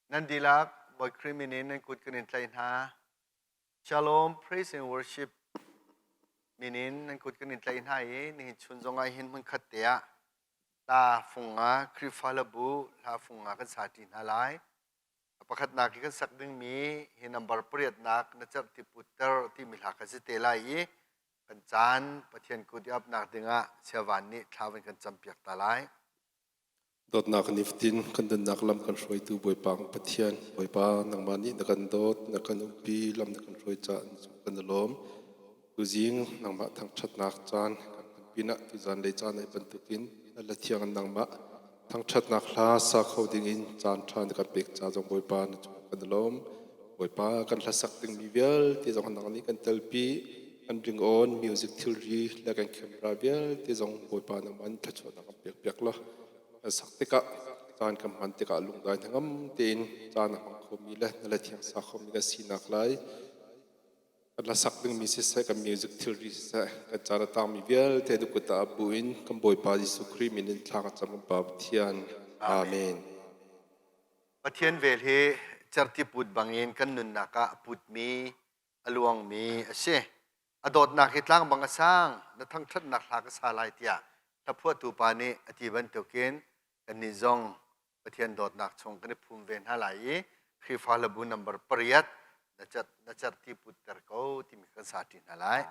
Nan dihlak Bawi Khrih min in nan kut kan in tlaih hna. Shalom, praise and worship min in nan kut kan in tlaih hna i nihin chun zong ah hin hmunkhat te ah hla funga Khrihfa labu hla funga kan sa ṭi hna lai. Pakhatnak i kan sak dingmi hi number pariatnak na cerh ti putter timi hla kan si te lai i kan caan Pathian kut i apnak dingah Siavan nih thla van kan campiak ta lai. Dawtnak nifatin kan nunnak lam kan hruaitu Bawipa Pathian, Bawipa nangmah nih na kan dawt, na kan umpi, lam na kan hruai caah kan i lawm. Tuzing nangmah thangṭhatnak caan kan hman pinah tuzan lei caan ai bantukin na la thiang in nangmah thangṭhatnak hla sa kho dingin caan ṭha na kan pek ca zong Bawipa na cung kan i lawm. Bawipa kan hlasak dingmi vialte zong nang nih kan telpi, kan ringawn, music thilri le kan camera vialte zong Bawipa nangmah nih thluachuahnak kan pekpiak law kan sak tikah caan kan hman tikah lungdai hnangam tein caan a hmang khomi le na le thiang sa khomi kan sinak lai kan hlasak dingmi siseh kan music thilri siseh kan caan a tangmi vialte na kut ah bu in kan Bawipa Jesuh Khrih min in thla ka cam kan Pa Pathian. Amen. Pathian vel hi certi put bangin kan nunnak ah a putmi a luangmi a si. A dawtnak hi tlang bang a sang, na thangṭhatnak hla ka sa lai tiah hlaphuahtu pa nih a ti bantukin kannih zong Pathian dawtnak chung kan i phum ve hna lai i Khrihfa hlabu number pariat na certi putter ko timi kan sa ṭi hna lai.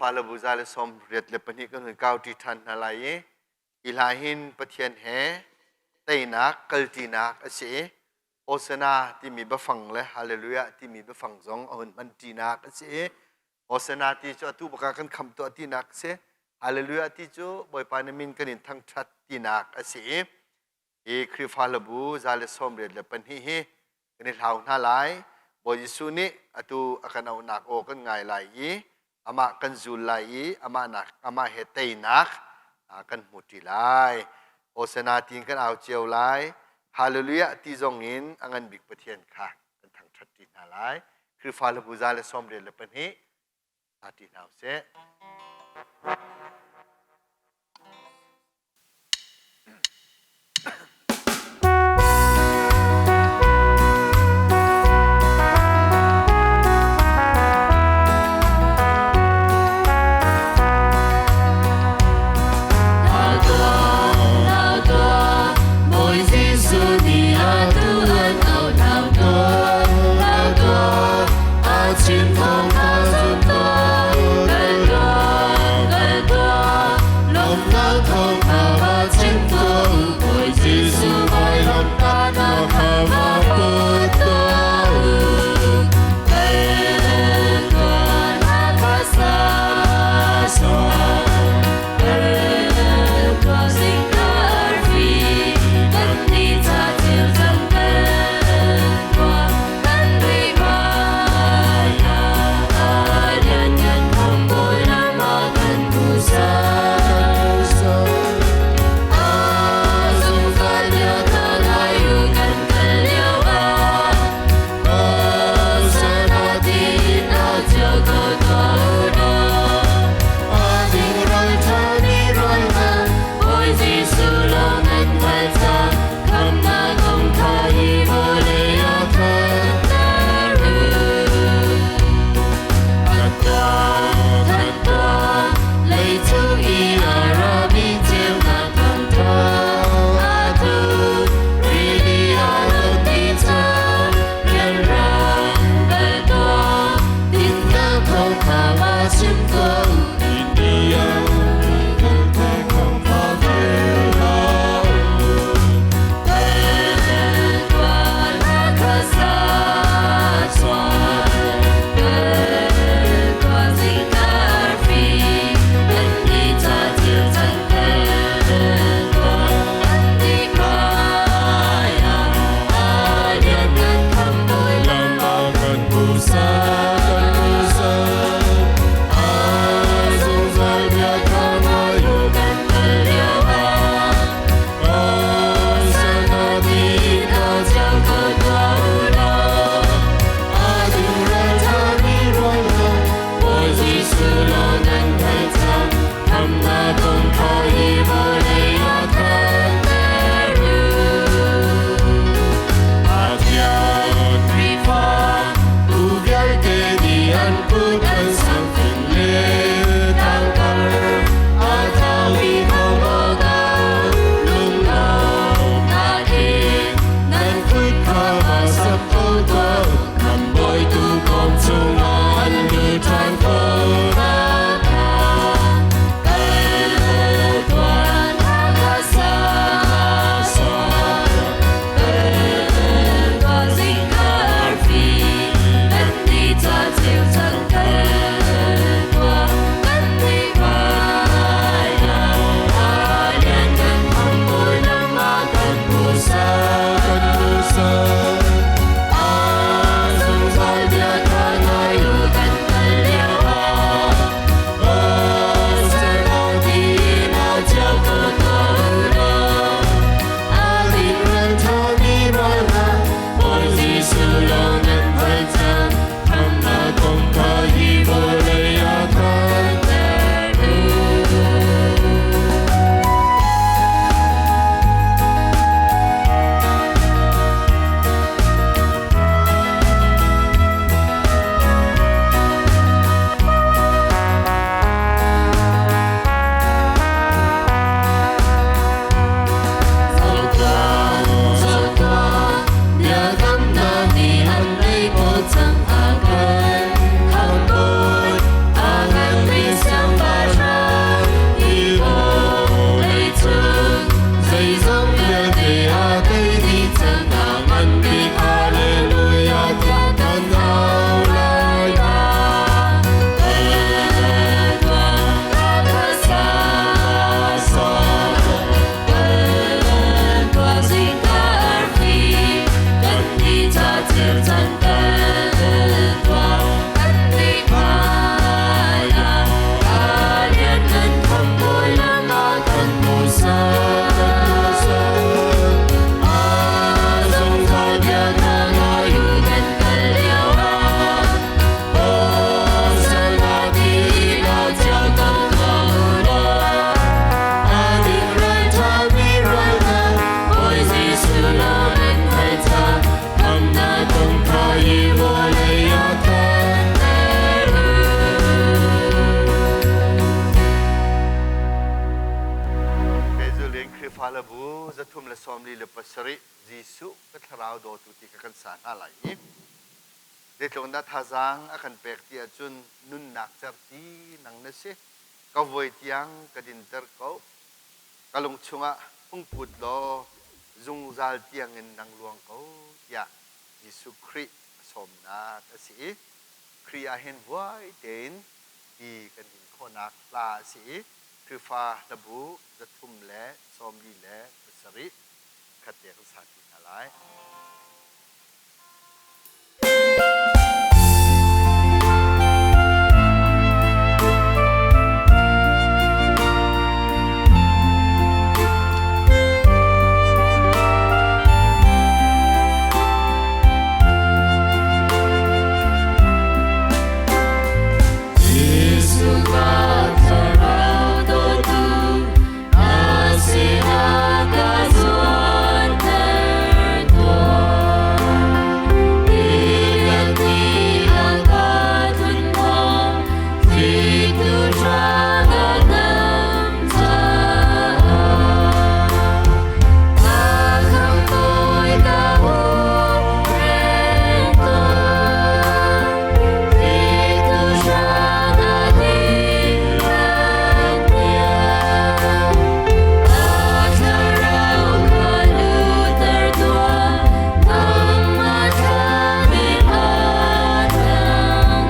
Khrihfa le bu 182 kan hun kau ṭi ṭhan hna lai i hi hla hin Pathian he teinak kalṭinak a si i Hosana timi biafang le Hallelujah timi biafang zong a hun hman ṭinak a si i Hosana ti cu atu baka kan khamh tuah tinak a si. Hallelujah ti cu Bawipa na min kan in thangṭhat tinak a si i hi Khrihfa hlabu 182 hi kan i hlau hna lai. Bawi Jesuh nih atu a kan auhnak aw kan ngai lai i amah kan zul lai i amah nak amah he teinak kan hmu ṭi lai. Hosana tiin kan au cio lai. Hallelujah ti zong in a ngan bik Pathian kha kan thangṭhat ṭi hna lai. Khrihfa hlabu 182 hla ṭi hna usih. Bawi Jesuh nih atu an auh nau tuah, nau tuah, a chim thawng kha zum tuah, kal tuah, kal tuah. Khrihfa le bu 347 Jesuh ka thlarau dawtu ti kha kan sa hna lai i zeitluk dah thazaang a kan pek ti ahcun nunnak certi nang na si ka voi tiang ka dinter ko ka lung chungah hung put law zungzal tiangin nang luang ko tiah Jesuh Khrih a sawmnak a si i Khrih ah hin vuai tein ti kan din khawhnak hla a si i Khrihfa hlabu 347 khat te kan sa ti hna lai. Jesuh ka thlarau dawtu na sinah ka zuanter tuah. Biakni a ka tlunhnawh, thlitu hrang a nam caah. Ka khamhbawi ka huppheng tuah, thlitu hrang a dingrep tiang. Ka thlarau ka lutter tuah, nangmah thlan in a tang.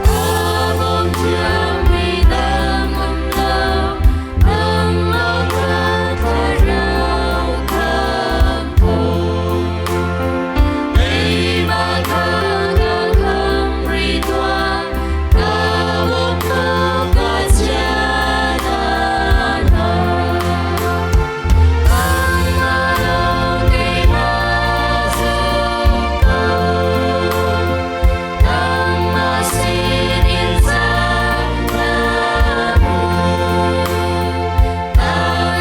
A bawm thiammi dang um lo, nangmah ka thlarau khamh. Keimah kha ka khamh rih tuah, ka bawmtu ka chia hna. Nangmah lawng keimah zum ko, nangmah sinin zam na hmu. Na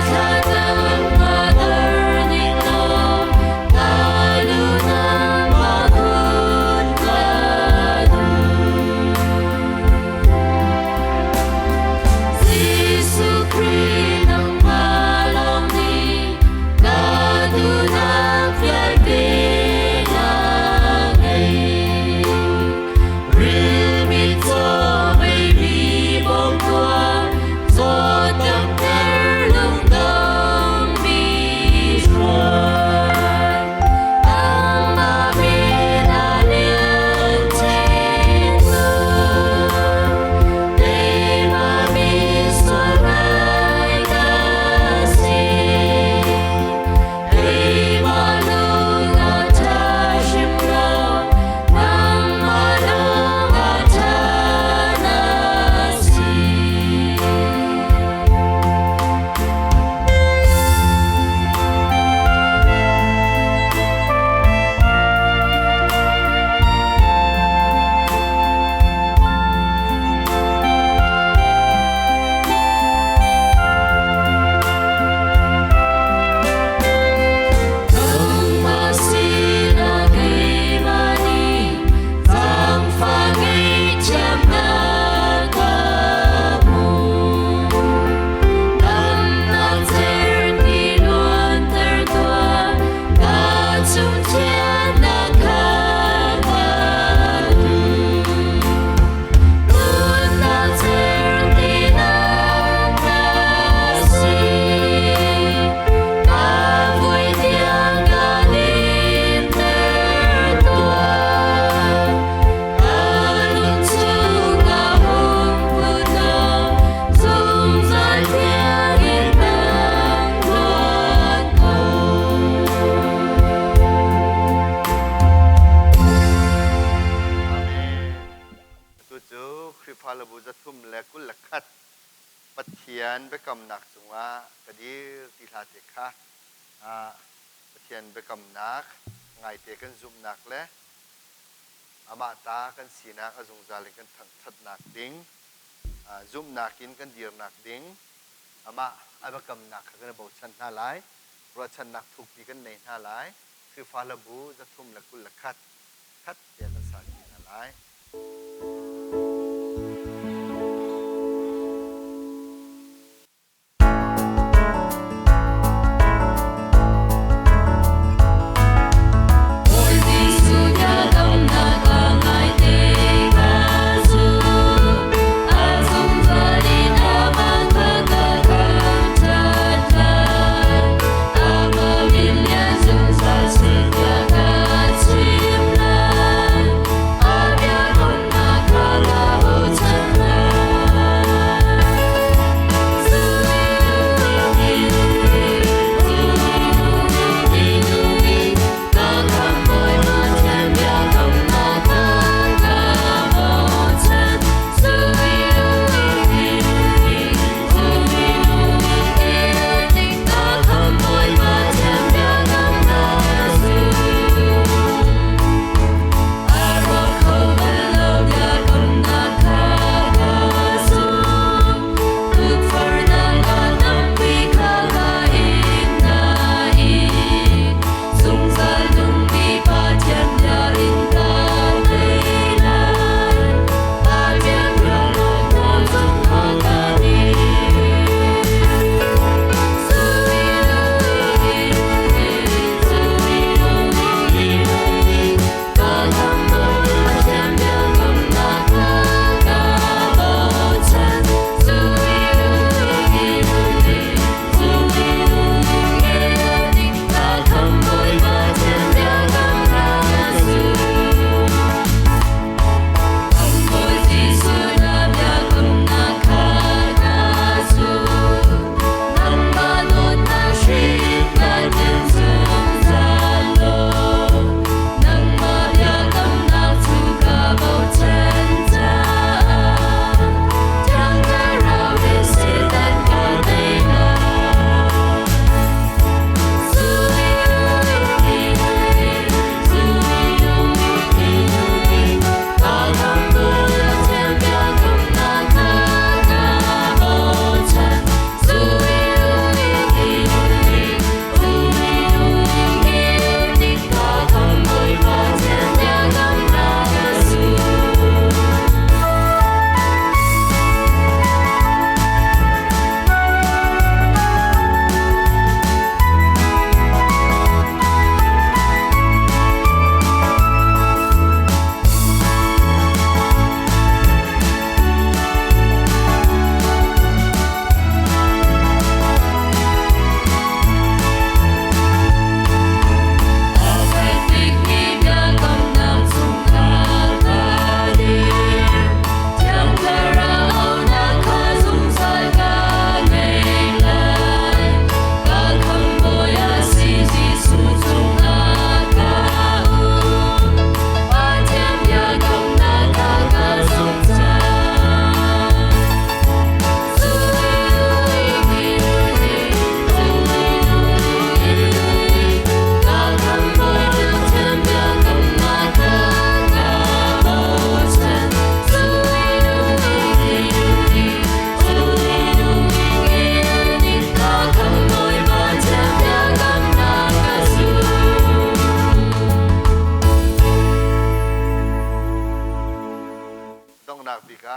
thlacam na dar ning law, na lu nangmah kut ka duh. Jesuh Khrih nangmah lawng nih ka duhnak vialte na ngei. Rilmi caw meimi bawm tuah, zawtdamter lungdongmi hruai. Nangmah min a lian chin tuk, keimah misual ngai ka si. Keimah lung a ṭha hrim lo, nangmah lung a ṭha na si. Nangmah sinah keimah nih zaangfah ngaihthiamnak ka hmu. Damnak cerhti luanter tuah, ka chung thiannak kha ka duh. Nunnak cerhti nang na si, ka vui tiang ka dinter tuah. Ka lung chungah hung put law, zungzal tiangin nang luan ko. Amen. Atu cu Khrihfa lebu 321 Pathian biakamnak cungah ka dir ti hlah te kha Pathian biakamnak ngaite kan zumhnak le amah ta kan sinak a zungzal in kan thangṭhatnak ding zumhnak in kan dirnak ding amah a biakamnak kha kan i bochan hna lai, ruahchannak thukpi kan nei hna lai. Khrihfa hlabu 321 khat tiah kan sa ti hna lai.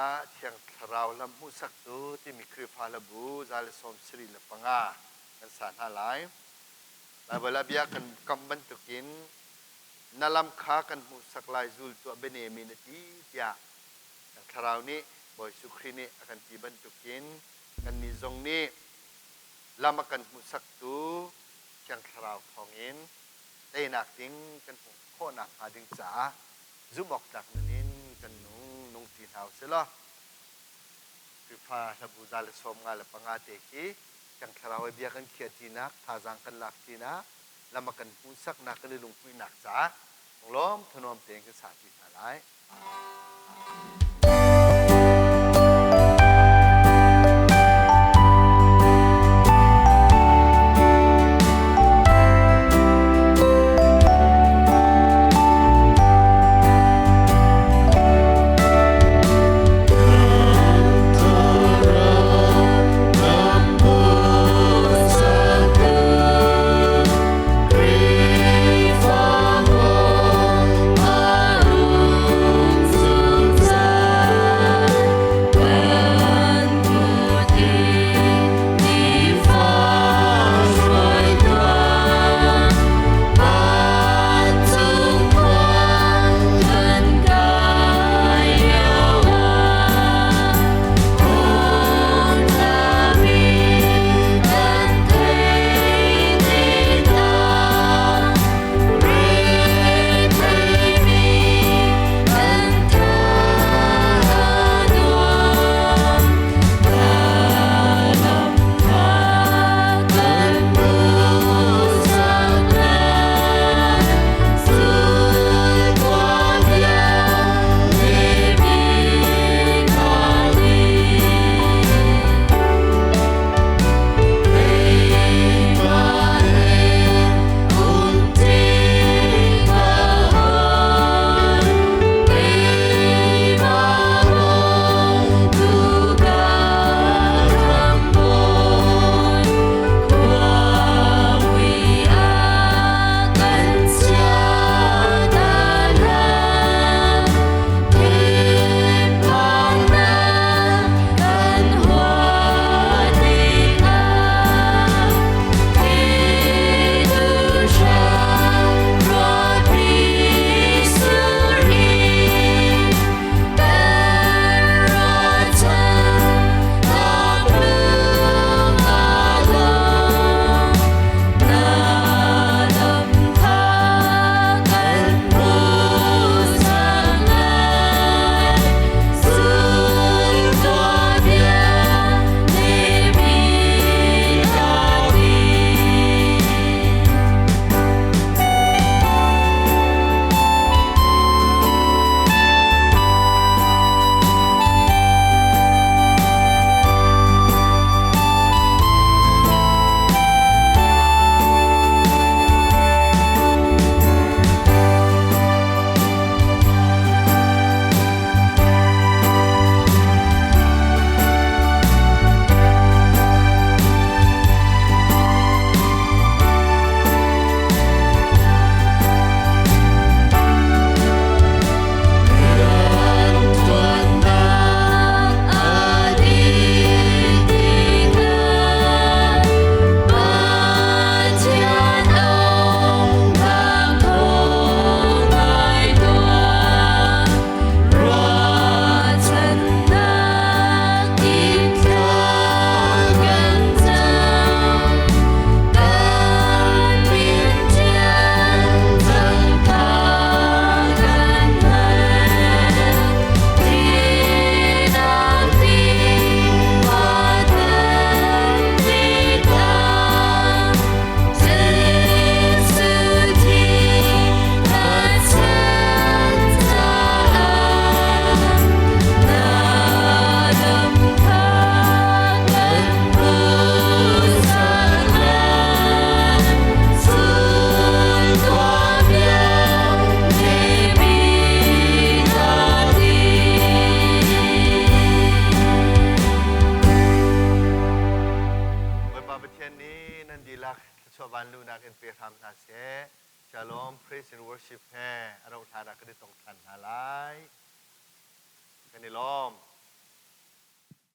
ah Thiang Thlarau lam hmuhsaktu timi Khrihfa hlabu 175 kan sa hna lai. Baibal ah bia kan kam bantukin na lam kha kan hmuhsak lai zul tuah bianem in a ti tiah Thiang Thlarau nih Bawi Jesuh Khrih nih a kan ti bantukin kannih zong nih lam a kan hmuhsaktu Thiang Thlarau thawngin teinak ding kan hmuh khawh nakhnga ding caah zumh awk tlak nun in kan nung nung ṭi hna usih law Khrihfa hlabu 155 te khi Thiang Thlarau he bia kan khiah ṭinak, thazaang kan lak ṭinak, lam a kan hmuhsaknak, kan i lunghmuihnak caah lawm thanuam tein kan sa ṭi hna lai. Bawipa Pathian nih nan dihlak thluachuah vanluhnak in pe hram hna seh. Shalom, praise and worship he a rauh hlan ah kan i tong ṭhan hna lai. Kan i lawm.